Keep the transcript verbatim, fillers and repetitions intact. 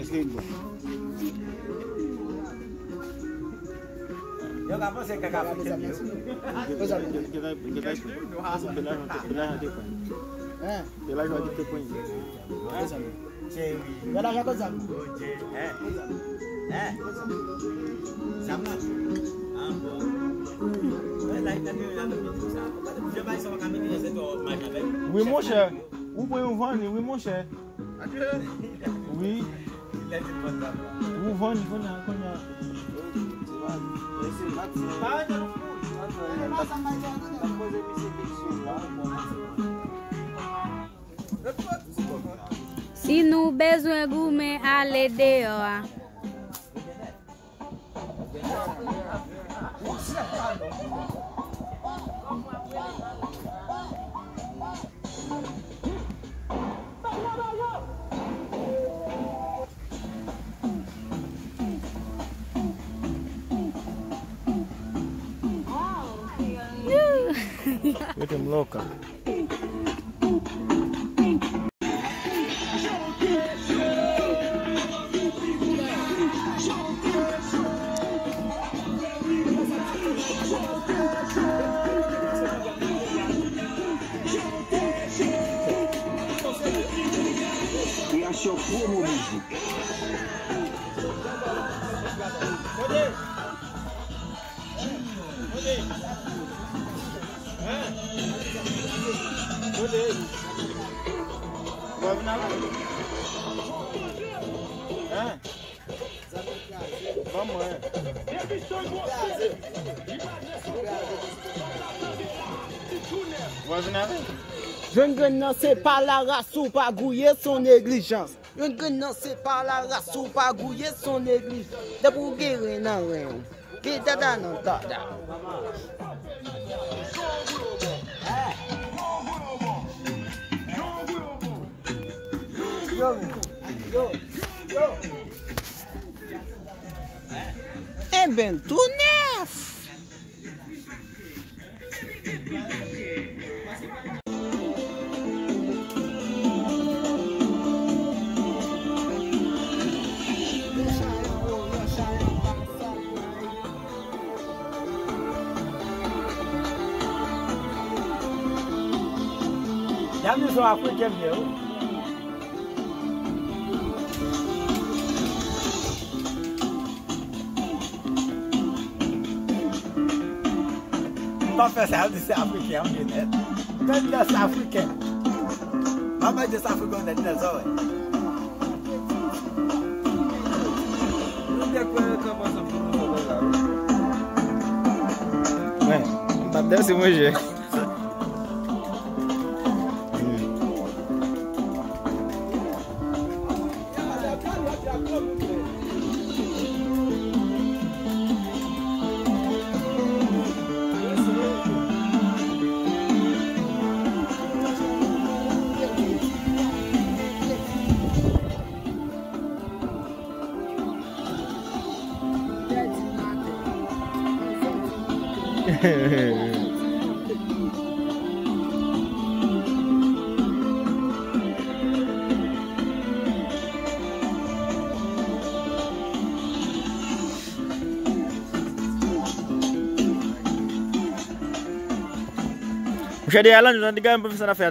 Èske li bon? Yo ka panse kaka fè kèk yo. Gen, gen, gen, gen, gen, gen lajan te, gen lajan te pran. Gen lajan te pran. Cheri. Gen lajan konsa. Hein? Hein? Zam nan? Ah, bon. Wè, la, la, la, la, la, sa. Jan bay sa w ka mete nan sèt mach avèk. Wi, monchè. Ou pran yon vann, wi, monchè. Wi. Ou vann, kounye a, kounye a. Si nou bezwen goumen, ale deyò a. Mete m loka. Kreyasyon Promo Music. Hein? Ban mwen. Ou pa vin avè l? Jwenn grenn nan se pa laras ou pa gouye, se yon neglijans. Jwenn grenn nan se pa laras ou pa gouye, se yon neglijans. Depi w gen ren nan ren w, gen dada nan dada. Yo, yo, yo. Enben, tou nèf. Dam nan se yon Afriken m ye wi. M pa fè sa, yo di se Afriken, an byen nèt. Tèt dans Afriken. Mama just African that that's all. Mwen, m t ap danse, monchè. Monchè, de Alan, nou te gade pwofesè nan fè